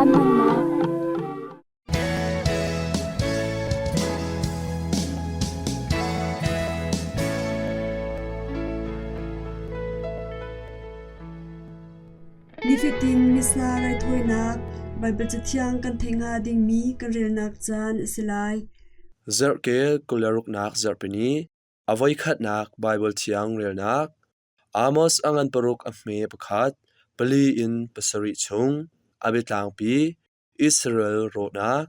Caan hmannak. Nifatin Missa raithawinak Baibal Cathiang kan theih hnga dingmi kan relnak caan a si lai. Zarhkel 26 zarhpini a voikhatnak Baibal Thiang relnak Amos a ngan paruk a hme pakhat, pali in pasarih chung, a biatlangpi, Israel rawhnak,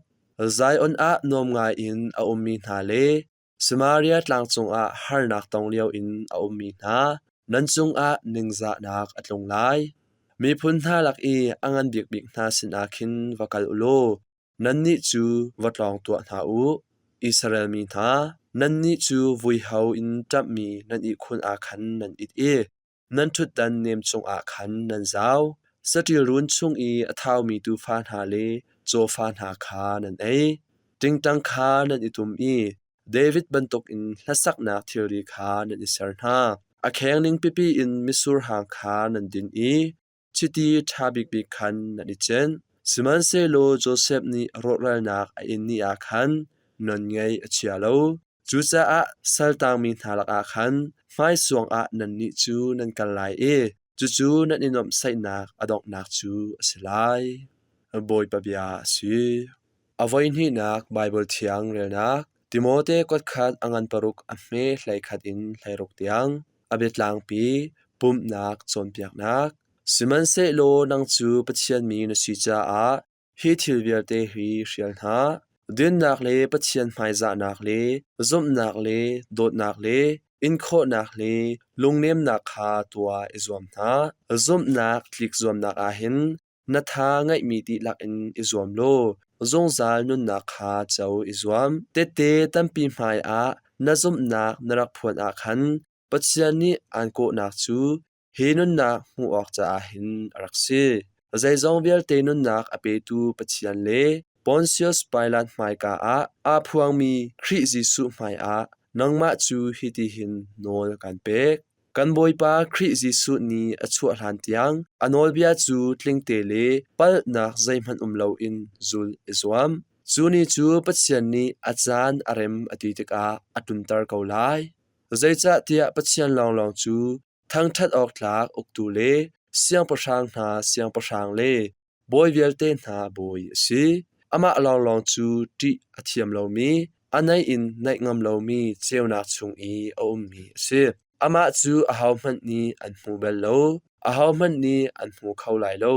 Zion ah nuam ngaiin a ummi hna le Samaria tlang cungah harnak tong lio in a ummi hna, nan cungah ningzahnak a tlung lai. Miphun hna lak i a ngan bikbik hna sinah khin va kal u law Nannih cu va tlawng tuah hna u. Israel mi hna, nannih cu vuiho in ṭamhmi nan ihkhun ah khan nan it i nan ṭhutdan nem cungah khan nan zau. Saṭil run chung i a thaumi tuufa hna le cawfa hna kha nan ei. Ṭingṭang kha nan i tum i David bantukin hlasaknak thilri kha nan i ser hna. A kheng ning pipi in mitsur hang kha nan din i Chiti ṭha bikbik khan nan i cenh. Sihmanhsehlaw Josef nih rawhralnak a in ni ah khan non ngei a chia lo. Cucaah saltangmi hna lakah khan hmaisuang ah nannih cu nan kal lai i cucu nan i nuamhsaihnak a donghnak cu a si lai. Bawipa bia a si. A voihnihnak Baibal Thiang relnak Timote kuatkhat a ngan paruk a hme 11 in 16 tiang. A biatlangpi pumhnak cawnpiaknak. Sihmanhsehlaw nang cu Pathian mi na si caah hi thil vialte hi hrial hna. Dinnak le Pathian hmaizahnak le zumhnak le dawtnak le inkhawhnak le lungnemnak kha tuah i zuam hna. Zumhnak tlikzuamnak ah hin Na tha ngeihmi dihlak in i zuam law zungzal nunnak kha co i zuam. Tehte tampi hmaiah na zumhnak na rak phuan ah khan Pathian nih aan kawhnak cu hi nunnak hmuh awk caah hin a rak si. Zeizong vialte nunnak a petu Pathian le Pontius Pilat hmaika ah aa phuangmi Khrih Jesuh hmaiah nangmah cu hitihin nawl kan pek. Kan Bawipa Khrih Jesuh nih a chuah hlan tiang a nawlbia cu tlingte le palhnak zeihmanh um loin zulh i zuam. Cu ni cu Pathian nih a caan a rem a ti tikah a tlunter ko lai. Zeicahtiah Pathian lawnglawng cu thangṭhat awk tlak uktu le siangpahrang hna siangpahrang le Bawi vialte hna bawi a si. Amah lawnglawng cu ṭih a thiam lomi, a naih in naih ngam lomi ceunak chung i a ummi a si. Amah cu ahohmanh nih an hmu bal lo, ahohmanh nih an hmu kho lai lo.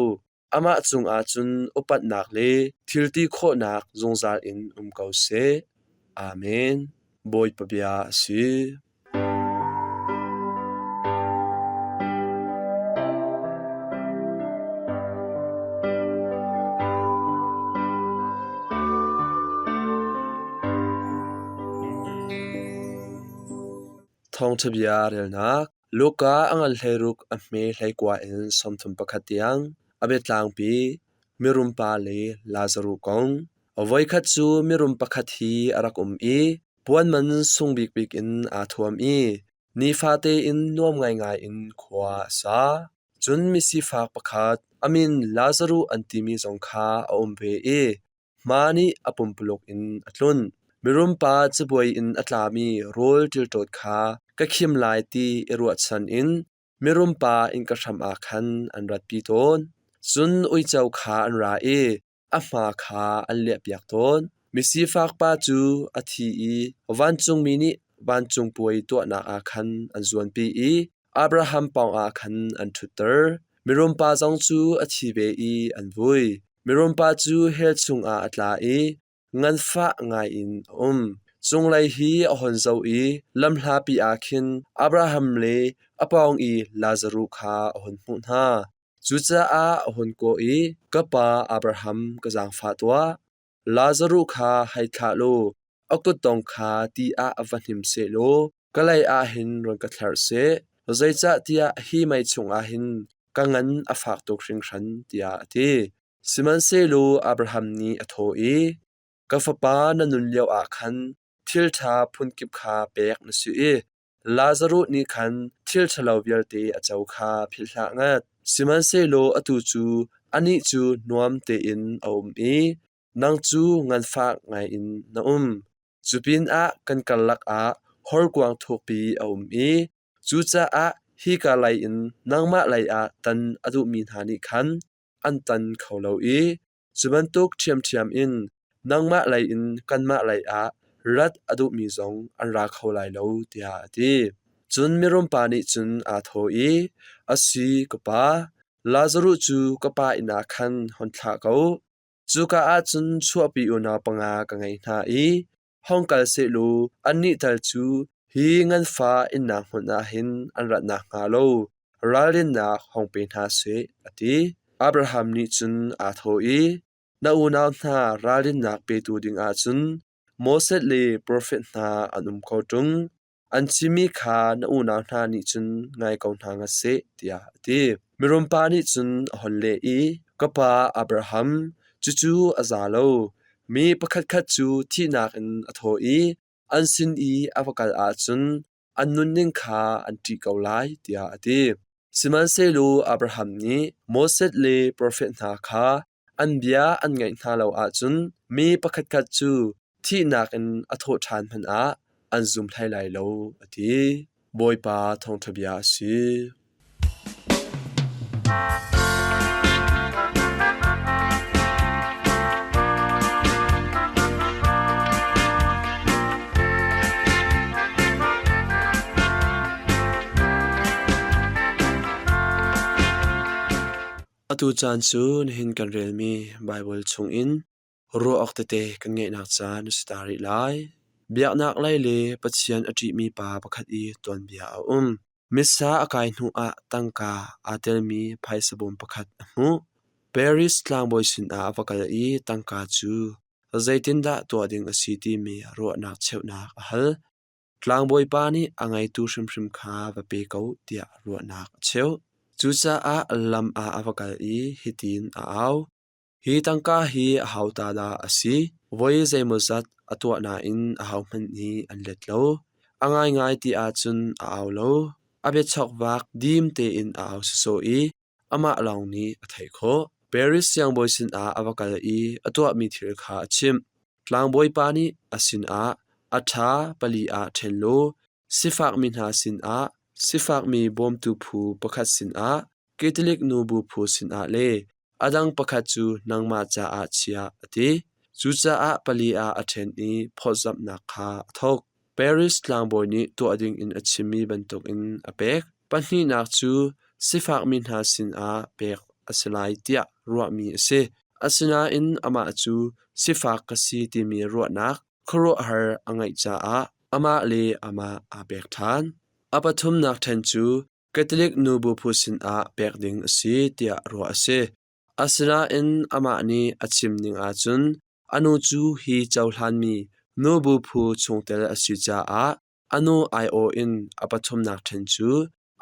Amah cungah cun upatnak le thil ti khawhnak zungzal in um ko seh. Amen. Bawipa bia a si. Thawngṭha bia relnak Luka a ngan 16 a hme 19 in 31 tiang a biatlangpi mirumpa le Lazaruh kong. Voikhat cu mirum pakhat hi a rak um i Puan man sung bikbik in aa thuam i nifate in nuam ngaingai in khua a sa. Cun misifak pakhat a min Lazaruh an timi zong kha a um ve i hma nih a pumpuluk in a tlunh. Mirumpa cabuai in a tlami rawl ṭilṭawt kha ka khim lai ti i ruahchan in mirumpa innka hram ah khan an ratpi tawn. Cun uico kha an ra i a hma kha an liahpiak tawn. Misifak pa cu a thi i vancungmi nih vancung puai tuahnak ah khan an zuanpi i Abraham pawngah khan an ṭhutter. Mirumpa zong cu a thi ve i an vui. Mirumpa cu hell chungah a tla i nganfah ngaiin a um. Cunglei hi a hon zoh i lamhlapi ah khin Abraham le a pawng i Lazaruh kha a hun hmuh hna. Cucaah a hun kawh i, Ka pa Abraham, ka zaangfah tuah. Lazaruh kha hei thlah law a kutdong kha ti ah va hnim sehlaw ka lei ah hin run ka thlerh seh. Zeicahtiah hi mei chungah hin ka ngan a fak tuk hringhran, tiah a ti. Sihmanhsehlaw Abraham nih a thawh i, Ka fapa na nun lioah khan thil ṭha phunkip kha pek na si i Lazaruh nih khan thil ṭhalo vialte a co kha philh hlah ngat. Sihmanhsehlaw atu cu Anih cu nuam tein a um i nang cu nganfak ngaiin na um. Cu pinah kan karlak ah horkuang thukpi a um i cucaah hika lei in nangmah leiah tan a duhmi hna nih khan an tan kho lo i cu bantuk ṭhiamṭhiam in nangmah lei in kanmah lei ah rat a duhmi zong an ra kho lai lo, tiah a ti. Cun mirumpa nih cun aa thawh i, A si, ka pa, Lazaruh cu ka pa inn ah khan hon thlah ko. Cuka ah cun chuahpi unau panga ka ngei hna i hong kal sehlaw annih tal cu hi nganfa innak hmun ah hin an rat nakhnga lo ralrinnak hong pe hna seh, a ti. Abraham nih cun aa thawh i, Na unau hna ralrinnak petu dingah cun Moses le profet hna an um ko ṭung. An chimmi kha na unau hna nih cun ngai ko hna ngat seh, tiah a ti. Mirumpa nih cun a hon leh i, Ka pa Abraham, cucu a za lo. Mi pakhatkhat cu thihnak in a thawh i an sin i a va kal ahcun an nunning kha an ṭih ko lai, tiah a ti. Sihmanhsehlaw Abraham nih Moses le profet hna kha an bia an ngaih hna lo ahcun mi pakhatkhat cu thihnak in a thawh ṭhan hmanh ah an zum hlei lai lo, a ti. Bawipa thawngṭha bia a si. Atu caan cu nihin kan relmi Baibal chungin ruah awk tete kan ngeihnak caan a si ta rih lai. Biaknak lei le Pathian a ṭihmi pa pakhat i tuanbia a um. Missa a kai hnuah tangka aa telmi phaisa bawm pakhat a hmuh. Paris tlangbawi sinah a va kal i tangka cu zeitindah tuah ding a si timi ruahnak cheuhnak a hal. Tlangbawipa nih a ngeitu hrimhrim kha va pe ko tiah ruahnak a cheuh. Cucaah lam ah a va kal i hitin a au: Hi tangka hi aho ta dah a si? Voi zeimawzat a tuah nain ahohmanh nih an let lo. A ngaingai ti ahcun a au lo. A biachokvak dim tein a au sawsawh i amah lawng nih a theih khawh. Paris siangbawi sinah a va kal i a tuahmi thil kha a chimh. Tlangbawipa nih a sinah, A ṭha, pali ah ṭhen law sifakmi hna sinah, sifakmi bawmtu phu pakhat sinah, Catholic nubu phu sinah le a dang pakhat cu nangmah caah chia, a ti. Cucaah pali ah a ṭhen i phawtzamhnak kha a thawk. Paris tlangbawi nih tuah dingin a chimmi bantukin a pek. Pahnihnak cu sifakmi hna sinah pek a si lai tiah ruahmi a si. Asinain amah cu sifak ka si timi ruahnak khuaruahhar a ngeih caah amah le amah aa pek ṭhan. A pathumnak ṭhen cu Catholic nubu phu sinah pek ding a si tiah ruah a si. Asinain amah nih a chim ning ahcun a nu cu hi cohlanmi nubu phu chungtel a si caah a nu aiawh in a pathumnak ṭhen cu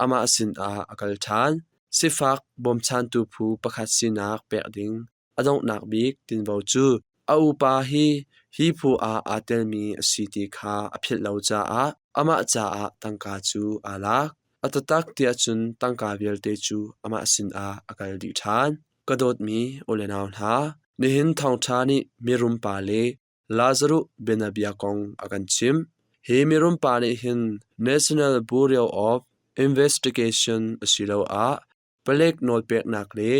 amah sinah a kal ṭhan. Sifak bawmchantu phu pakhat sinak pek ding a donghnak bik tinvo cu a upa hi hi phu ah aa telmi a si ti kha a philh lo caah amah caah tangka cu aa lak. A taktak tiah cun tangka vialte cu amah sinah a kal dih ṭhan. Ka dawtmi u le nau hna, nihin thawngṭha nih mirum pa le Lazaruh bianabia kong a kan chimh. Hi mirum pa nih hin National Bureau of Investigation asiloah palek nawlpeknak le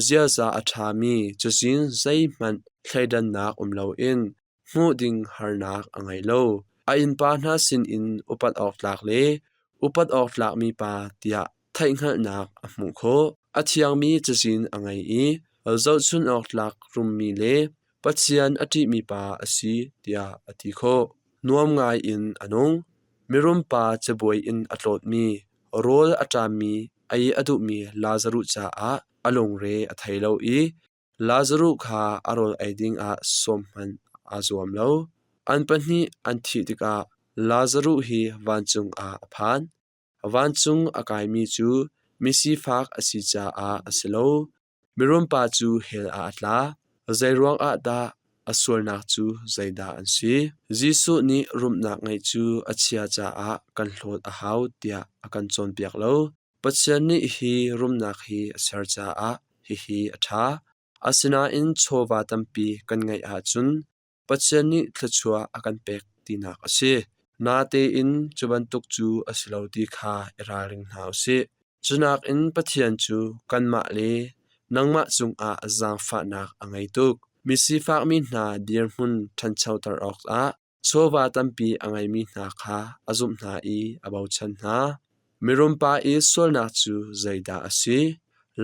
ziaza a ṭhami cazin zeihmanh thleidannak um loin hmuh ding harnak a ngei lo. A innpa hna sinin upat awk tlak le upat awk tlakmi pa tiah theihhngalhnak a hmuh khawh. A thiangmi cazin a ngei i zohchunh awk tlak rummi le Pathian a ṭihmi pa a si tiah a ti khawh. Nuam ngai in a nung. Mirum pa cabuai in a tlawtmi, rawl a ṭammi ei a duhmi Lazaruh caah a lungre a thei lo i Lazaruh kha a rawl ei dingah sawm hmanh aa zuam lo. An pahnih an thih tikah Lazaruh hi vancung ah a phan. Vancung a kaimi cu misifak a si caah a si lo. Mirumpa cu hell ah a tla. Zeiruang ah dah a sualnak cu zeidah an si? Jesuh nih rumnak ngeih cu a chia caah kan hlawt a hau tiah a kan cawnpiak lo. Pathian nih hi rumnak hi a ser caah hihi a ṭha. Asinain chawva tampi kan ngeih ahcun Pathian nih thluachuah a kan pek tinak a si. Natein cu bantuk cu a si lo ti kha i ralring hna u sih. Cu nakin Pathian cu kanmah le nangmah cungah zaangfahnak a ngei tuk. Mi sifakmi hna dirhmun ṭhanchoter awkah chawva tampi a ngeimi hna kha a zumh hna i a bochan hna. Mirumpa i sualnak cu zeidah a si?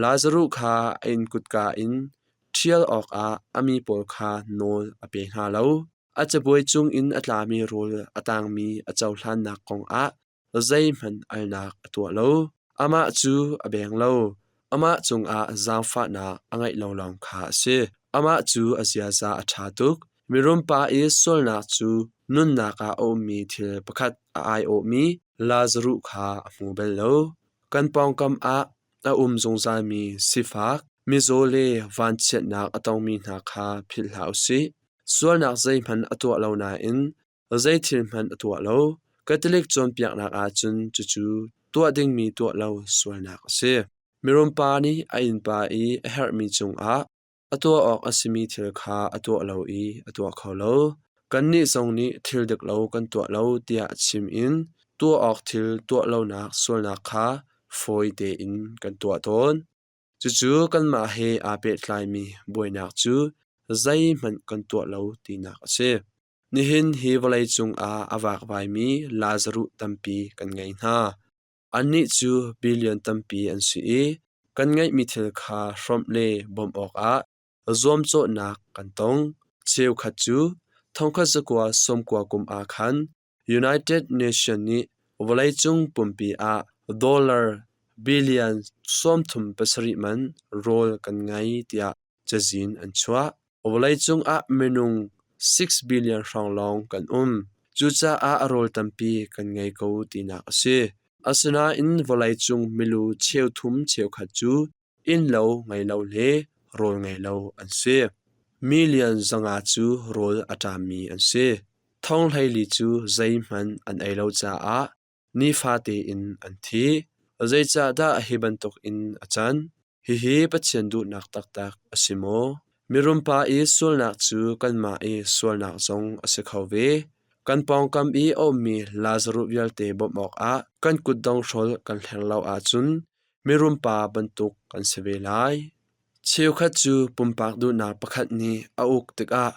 Lazaruh kha a inn kutka in ṭhial awkah a mi pawl kha nawl a pe hna lo. A cabuai cungin a tlami rawl a tangmi a cohlannak kongah zeihmanh alnak a tuah lo. Amah cu a beng lo. Amah cungah zaangfahnak a ngeih lo lawng kha a si. Amah cu a ziaza a ṭha tuk. Mirumpa i sualnak cu nunnak ah a ummi thil pakhat a aiawhmi Lazaruh kha a hmu bal lo. Kan pawngkam ah a um zungzalmi sifak, mizaw le vanchiatnak a tongmi hna kha philh hlah u sih. Sualnak zeihmanh a tuah lo nain zei thil hmanh a tuah lo. Catholic cawnpiaknak ahcun cucu tuah dingmi tuah lo sualnak a si. Mirumpa nih a innpa i a herhmi cungah a tuah awk a simi thil kha a tuah lo i a tuah kho lo. Kannih zong nih thil dik lo kan tuah lo tiah chim in tuah awk thil tuah lonak sualnak kha fawi tein kan tuah tawn. Cucu kanmah he aa pehtlaimi buainak cu zeihmanh kan tuah lo tinak a si. Nihin hi vawleicung ah a vakvaimi Lazaruh tampi kan ngei hna. Annih cu billion tampi an si i kan ngeihmi thil kha hrawmh le bawmh awkah zuamcawhnak kan tong. Cheukhat cu thongkhat zakua sawmkua kum ah khan United Nations nih vawleicung pumpi ah dollar billion 37 man rawl kan ngei tiah cazin an chuah. Vawleicung ah minung 6 billion hrawng lawng kan um. Cucaah rawl tampi kan ngei ko tinak a si. Asinain vawleicung milu cheuthum cheukhat cu innlo ngei lo le rawl ngei lo an si. Million 500 cu rawl a ṭammi an si. Thong 14 cu zeihmanh an ei lo caah nifate in an thi. Zeicahdah hi bantuk in a can? Hihi Pathian duhnak taktak a si maw? Mirumpa i sualnak cu kanmah i sualnak zong a si kho ve. Kan pawngkam i a ummi Lazaruh vialte bawmh awkah kan kutdong hrolh kan hleng lo ahcun mirumpa bantuk kan si ve lai. Cheukhat cu pumpak duhnak pakhat nih a uk tikah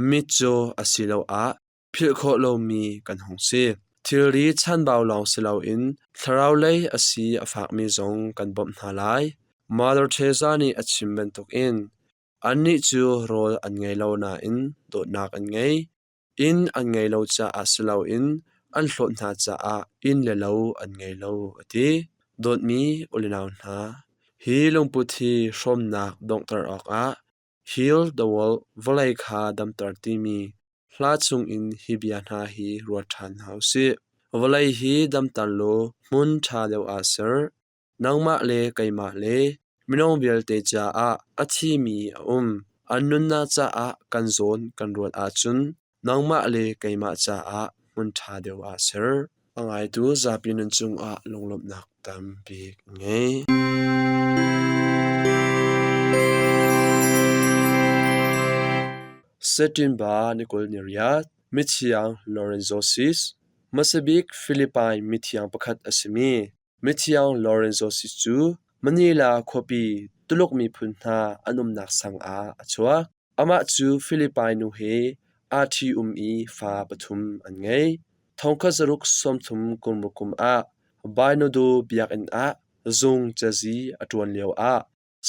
mitcaw asiloah philh khawh lomi kan hung si. Thilri chanbau lawng si loin thlaraulei a si a fakmi zong kan bawmh hna lai. Mother Teresa nih a chim bantukin annih cu rawl an ngei lo nain dawtnak an ngei. Inn an ngei lo caah si loin an hlawt hna caah inn le lo an ngei lo a ti. Dawtmi u le nau hna, hi lungput hi hrawmnak donghter awkah Heal the World vawlei kha damter timi hla chungin hi bia hna hi ruat ṭhan hna u sih. Vawlei hi damter law hmun ṭha deuh ah ser. Nangmah le keimah le minung vialte caah a thimi a um. An nunnak caah kan zawn kan ruat ahcun nangmah le keimah caah hmun ṭha deuh ah ser. A ngaitu zapi nun cungah lunglawmhnak tampi ngei. September ni 28, Mithiang Lorenzo Sis, hmasabik Philippine mithiang pakhat a simi Mithiang Lorenzo Sis cu Manila khuapi Tuluk miphun hna an umnak sang ah a chuak. Amah cu Philippine nu he aa ṭhi-um i fa pathum an ngei. Thongkhat zaruk 30 kum ruk kum ah Bainodo biakinn ah zung cazi a ṭuan lioah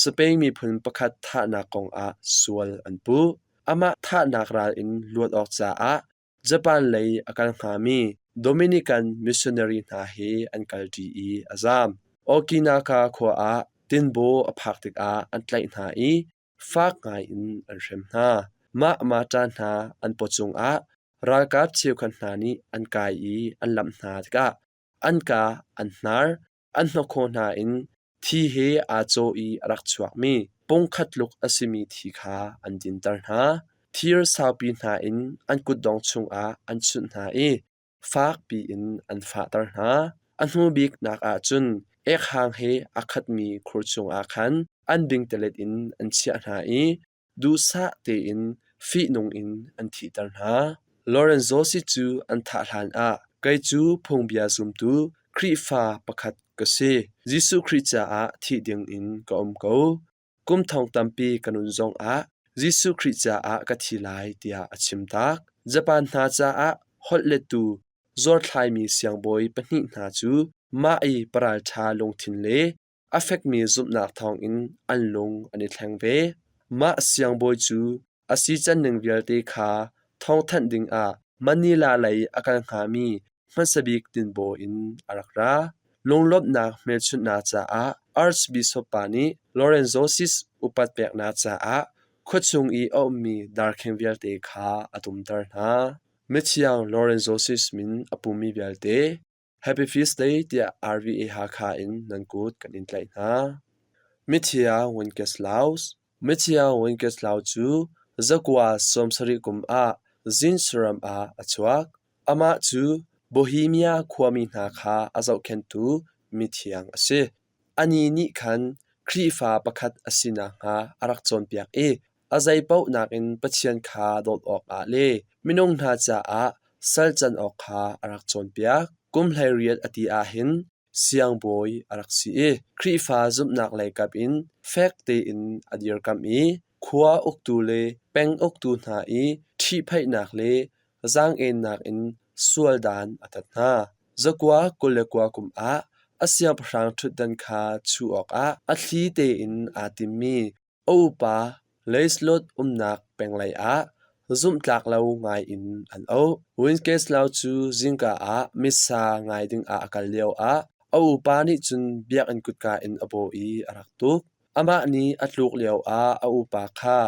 Spain miphun pakhat thahnak kongah sual an puh. Amah thahnak ral in luat awk caah Japan lei a kal hngami Dominican missionary hna he an kalṭi i a zaam. Okinawa khua ah tinbaw a phak tikah an tlaih hna i fak ngaiin an hrem hna. Mah mata hna an pawcung ah ralkap cheukhat hna nih an kai i an lamh hna tikah an kaa, an hnar, an hnawkhaw hna in thi he aa cawh i a rak chuakmi pungkhat tluk a simi thi kha an dinter hna. Thir saupi hna in an kutdong chungah an chunh hna i fakpi in an fahter hna. A hnu bik nak ah cun ekhang he aa khatmi khur chungah khan an bingtalet in an chiah hna i duhsah tein fihnung in an thihter hna. Lorenzo si cu an thah hlanah kei cu phungbia zumtu Khrihfa pakhat ka si. Jesuh Khrih caah thih dingin ka um ko. Kum thong tampi ka nun zongah Jesuh Khrih caah ka thi lai tiah a chim tak. Japan hna caah holh lettu zuarthlaimi siangbawi pahnih hna cu mah i paralṭha lungthin le a fekmi zumhnak thawngin an lung an i thleng ve. Mah siangbawi cu a sican ning vialte kha thawngthanh dingah Manila lei a kal hngami hmasa bik tinbaw in a rak ra. Lunglawmhnak hmelchunhnak caah Archbishop pa nih Lorenzo Sis upat peknak caah khuachung i a ummi darkhing vialte kha a tumter hna. Mithiang Lorenzo Sis min a pumi vialte Happy Feast Day tiah RVA Hakha in nan kut kan in tlaih hna. Mithiang Wenceslaus Mithiang Wenceslaus cu zakua 70 kum ah Zinsaram ah a chuak. Amah cu Bohemia khuami hna kha a zohkhenhtu mithiang a si. Anih nih khan Khrihfa pakhat a si nakhnga a rak cawnpiak i a zeipaoh nakin Pathian kha dawt awkah le minung hna caah sal can awk kha a rak cawnpiak. Kum 18 a ti ahhin siangbawi a rak si i Khrihfa zumhnak leikap in fek tein a dirkamh i khua uktu le peng uktu hna i ṭhihphaihnak le zaang-ennak in sual dan a tat hna. Zakua 29 kum ah a siangpahrang ṭhutdan kha chuh awkah a thli tein aa timmi a upa Leislot umnak penglei ah zumhtlak lo ngaiin an auh. Wincheslau cu zingka ah Missa ngai dingah a kal lioah a upa nih cun biakinn kutka in a bawh i a rak tuk. Amah nih a tluk lioah a upa kha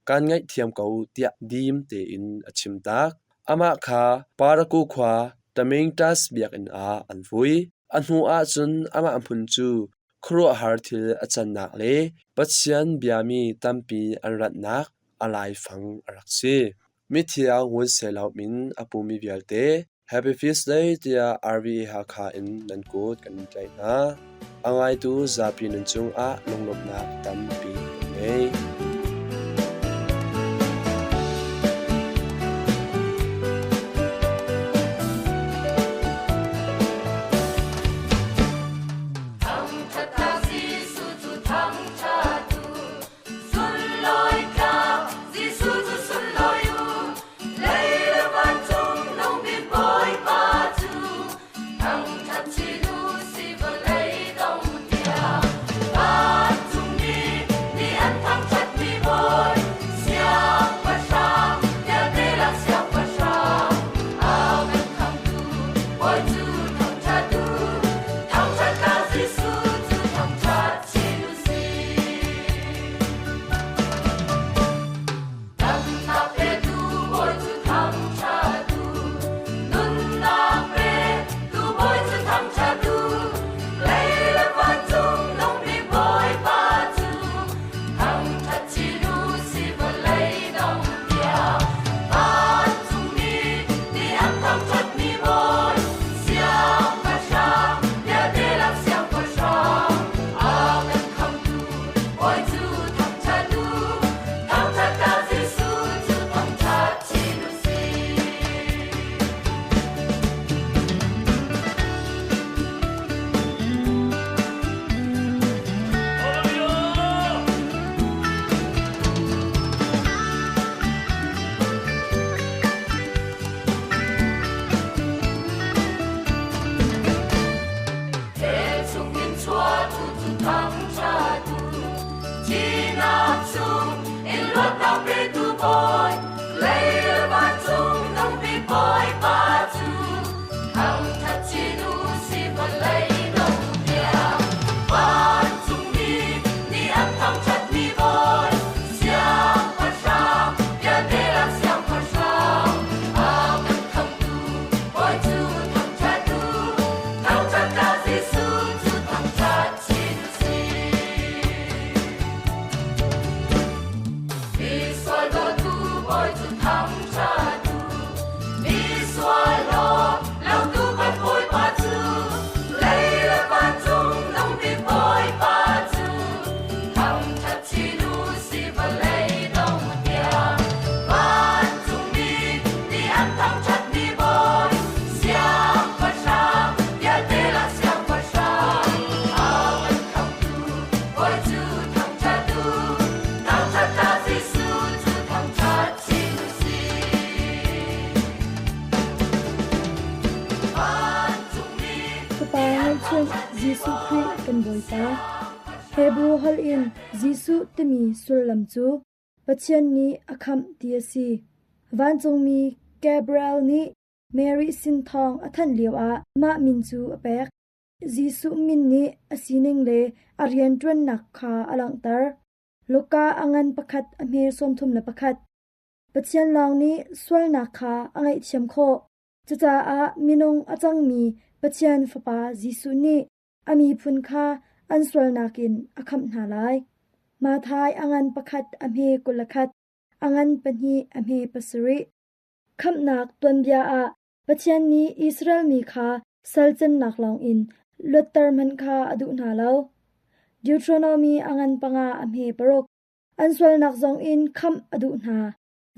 kaan ngaihthiam ko tiah dim tein a chimtak. Amah kha Paraku khua Tamingtas biakinn ah an vui. A hnu ahcun amah hmun cu khuaruahhar thil a cannak le Pathian biami tampi an ratnak a laifang a rak si. Mithiang Ngun min a pumi vialte Happy Feast Day tiah RVA Hakha in nan kut kan in tlaih hna. A ngaitu zapi nan cungah lunglawmhnak tampi kan ngei. Thangṭhat Jesuh cu thangṭhat u, sunlawi tlak Jesuh cu sunlawi u, lei le vancung nung bik Bawipa cu thangṭhat chin u si vawlei dong tiang. Vancungmi nih an thangṭhatmi Bawi, Siangpahrang vialte lak Siangpahrang, a kan khamhtu Bawi cu thangṭhat u. Thangṭhat ka Jesuh cu thangṭhat chin u sih. Damnak petu Bawi cu thangṭhat u. Nunnak petu Bawi cu thangṭhat u. Lei le vancung nung bik Bawipa cu thangṭhat chin u sih vawlei dong tiang. Vancungmi nih an thangṭhatmi Bawi, Siangpahrang, vialte lak Siangpahrang, a kan khamhtu Bawi cu thangṭhat u. Thangṭhat ka Jesuh cu thangṭhat chin u sih. Chungin chuatu cu thangṭhat u, thihnak chung in luatnak petu Bawi, lei le vancung nung bik Bawipa cu thangṭhat chin u sih vawlei dong tiang. Vancungmi nih an thangṭhatmi Bawi, Siangpahrang, vialte lak Siangpahrang, a kan khamhtu Bawi cu thangṭhat u. Thangṭhat ka Jesuh cu thangṭhat chin u sih. Misual dawtu Bawi cu thangṭhat u. Misual lautu kan Bawipa cu, lei le vancung nung bik Bawipa cu thangṭhat. Bawipa. Hebru holh in Jesuh timi sullam cu Pathian nih a khamh ti a si. Vancungmi Gabriel nih Mary sin thawng a thanh lioah mah min cu a pek. Jesuh min nih a sining le a rianṭuannak kha a langhter. Luka a ngan pakhat a hme 31. Pathian lawng nih sualnak kha a ngaihthiam khawh. Cucaah minung a cangmi Pathian Fapa Jesuh nih a miphun kha an sualnak in a khamh hna lai. Matthai a ngan pakhat a hme 21, a ngan pahnih a hme pasarih. Khamhnak tuanbia ah Pathian nih Israel mi kha sal cannak lawngin luatter hmanh kha a duh hna lo. Deuteronomy a ngan panga a hme paruk. An sualnak zongin khamh a duh hna.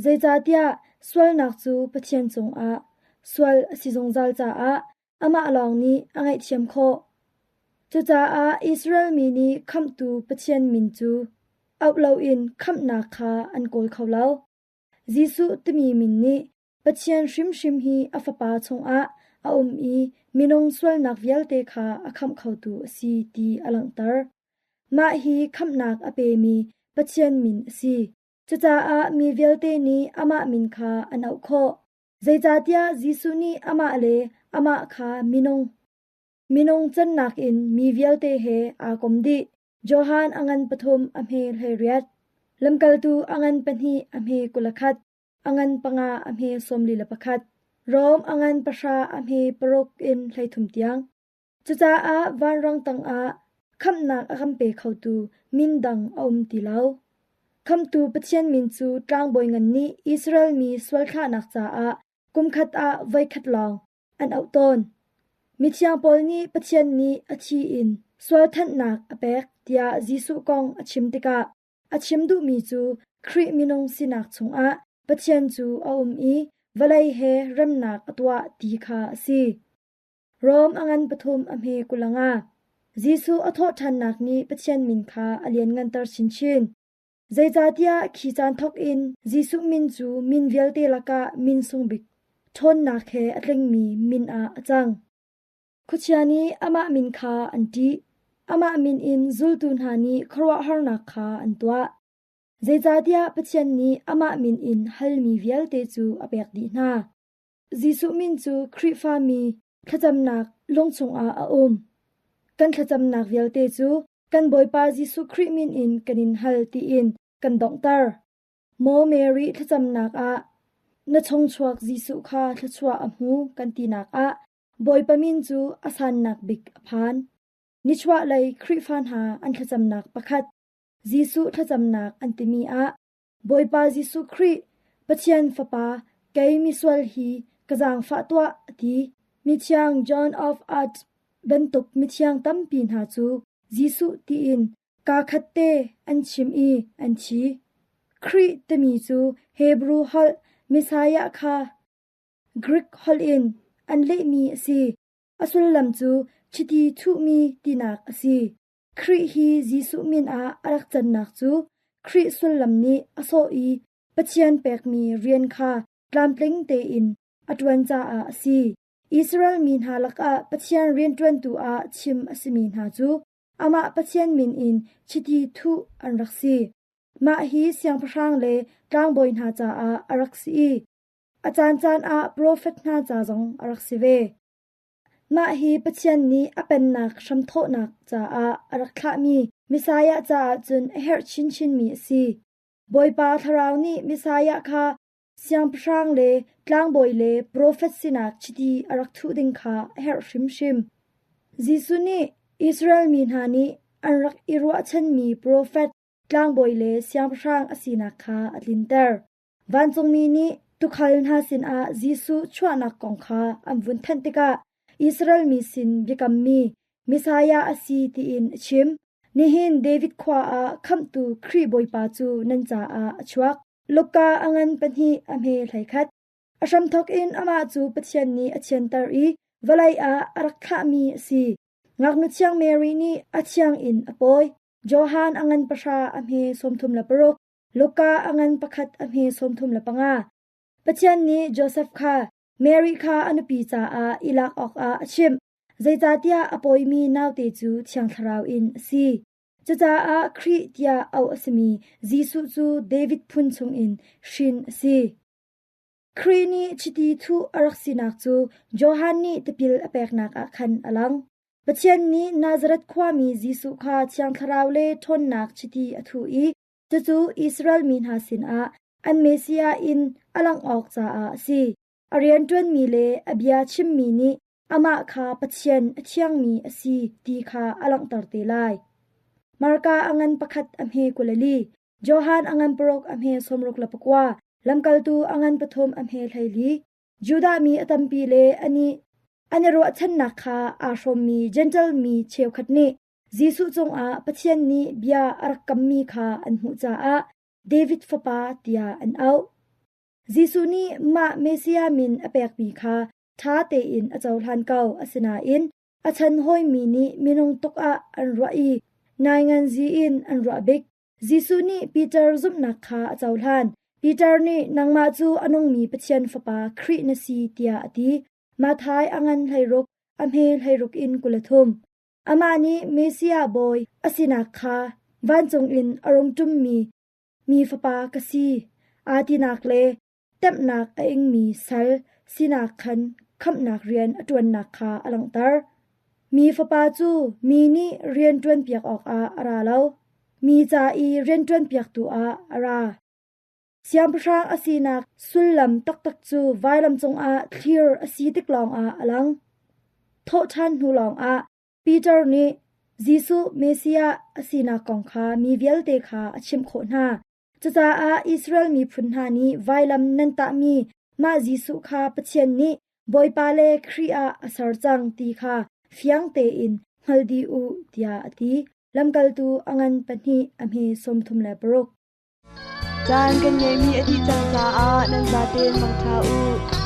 Zeicahtiah sualnak cu Pathian cungah sual a si zungzal caah amah lawng nih a ngaihthiam khawh. Cucaah Israel mi nih khamhtu Pathian min cu auh loin khamhnak kha an kawl kho lo. Jesuh timi min nih Pathian hrimhrim hi a Fapa chungah a um i minung sualnak vialte kha a khamh khotu a si ti a langhter. Mah hi khamhnak a pemi Pathian min a si. Cucaah mi vialte nih amah min kha an auh khawh. Zeicahtiah Jesuh nih amah le amah kha minung minung cannak in mi vialte he aa kom dih. Johan a ngan pathum a hme 18. Lamkaltu a ngan pahnih a hme 21. A ngan panga a hme 41. Rom a ngan pahra a hme paruk in 33 tiang. Cucaah vanrang tangah khamhnak a kan pe khotu min dang a um ti lo. Khamhtu Pathian min cu tlangbawi ngan nih Israel mi sualthlahnak caah kumkhat ah voikhat lawng an auh tawn. Mithiang Paul nih Pathian nih a thi in sualthanhnak a pek tiah Jesuh kong a chim tikah a chim duhmi cu Khrih minung sinak chungah Pathian cu a um i vawlei he remnak a tuah ti kha a si. Rom a ngan pathum a hme 25. Jesuh a thawhṭhannak nih Pathian min kha a liannganter chinchin. Zeicahtiah khi caan thawk in Jesuh min cu min vialte lakah min sung bik ṭhawnnak he a tlingmi min ah a cang. Khuachia nih amah min kha an ṭih. Amah min in zultu hna nih khuaruahharnak kha an tuah. Zeicahtiah Pathian nih amah min in halmi vialte cu a pek dih hna. Jesuh min cu Khrihfami thlacamnak lung chungah a um. Kan thlacamnak vialte cu kan Bawipa Jesuh Khrih min in kan in hal tiin kan donghter. Maw Mary thlacamnak ah na chungchuak Jesuh kha thluachuah a hmu kan tinak ah Bawipa min cu a sannak bik a phan. Nichuahlei Khrihfa hna an thlacamnak pakhat Jesuh thlacamnak an timi ah Bawipa Jesuh Khrih, Pathian Fapa, kei misual hi ka zaangfah tuah, a ti. Mithiang John of Arc bantuk mithiang tampi hna cu Jesuh tiin kaa khatte an chim i an thi. Khrih timi cu Hebru holh Messiah kha Greek holh in an lehmi a si. A sullam cu chiti thuhmi tinak a si. Khrih hi Jesuh min ah a rak cannak cu Khrih sullam nih a sawh i Pathian pekmi rian kha tlamtling tein a ṭuan caah a si. Israel mi hna lakah Pathian rianṭuantu ah chim a simi hna cu amah Pathian min in chiti thuh an rak si. Mah hi siangpahrang le tlangbawi hna caah a rak si i a caancaan ah profet hna ca zong a rak si ve. Mah hi Pathian nih a pennak hramthawhnak caah a rak thlahmi Messiah caah cun a herh chinchinmi a si. Bawipa Thlarau nih Messiah kha siangpahrang le tlangbawi le profet sinak chiti a rak thuh ding kha a herh hrimhrim. Jesuh nih Israel mi hna nih an rak i ruahchanmi profet, tlangbawi le siangpahrang a sinak kha a tlinter. Vancungmi nih tuukhal hna sinah Jesuh chuahnak kong kha an vun thanh tikah Israel mi sin biakammi Messiah a si tiin a chim. Nihin David khua ah Khamhtu Khrih Bawipa cu nan caah a chuak. Luka a ngan pahnih a hme 11. A hramthawk in amah cu Pathian nih a thianter i vawlei ah a rak thlahmi a si. Ngaknu thiang Mary nih a thiang in a pawi. Johan a ngan pahra a hme 36. Luka a ngan pakhat a hme 35. Pathian nih Josef kha Mary kha a nupi caah i lak awkah a chimh. Zeicahtiah a pawimi naute cu Thiang Thlarau in a si. Cucaah Khrih tiah auh a simi Jesuh cu David phun chungin hrin a si. Khrih nih chiti thuh a rak sinak cu Johan nih tipil a peknak ah khan a lang. Pathian nih Nazareth khuami Jesuh kha Thiang Thlarau le ṭhawnnak chiti a thuh i cucu Israel mi hna sinah an Messiah in a langh awk caah a si. A rianṭuanmi le a bia chimmi nih amah kha Pathian a thiangmi a si ti kha a langhter te lai. Marka a ngan pakhat a hme 22, Johan a ngan paruk a hme 64, lamkaltu a ngan pathum a hme 14, Judah mi a tampi le anih an i ruahchannak kha aa hrawmmi Jentail mi cheukhat nih Jesuh cungah Pathian nih bia a rak kammi kha an hmuh caah David fapa tiah an auh. Jesuh nih mah Messiah min a pekmi kha ṭha tein a cohlan ko. Asinain a chan hawimi nih minung tuk ah an ruah i nainganzi in an ruah bik. Jesuh nih Peter zumhnak kha a cohlan. Peter nih nangmah cu a nungmi Pathian Fapa Khrih na si tiah a ti. Matthai a ngan 16, a hme 16 in 23. Amah nih Messiah Bawi a sinak kha vancung in a rung ṭummi mi fapa ka si aa tinak le temhnak a ingmi sal sinak khan khamhnak rian a ṭuannak kha a langhter. Mi fapa cu mi nih rian ṭuanpiak awkah a ra lo, mi ca i rian ṭuanpiaktu ah a ra. Siangpahrang a sinak sullam taktak cu vailam cungah thlir a si tik lawngah a lang. Thawhṭhan hnu lawngah Peter nih Jesuh Messiah a sinak kong kha mi vialte kha a chimh khawh hna. Cucaah Israel miphun hna nih vailam nan tahmi mah Jesuh kha Pathian nih Bawipa le Khrih ah a ser cang ti kha fiang tein hngal dih u tiah a ti. Lamkaltu a ngan pahnih a hme 36. Caan kan ngeihmi a dih cang caah nan zaten mangṭha u.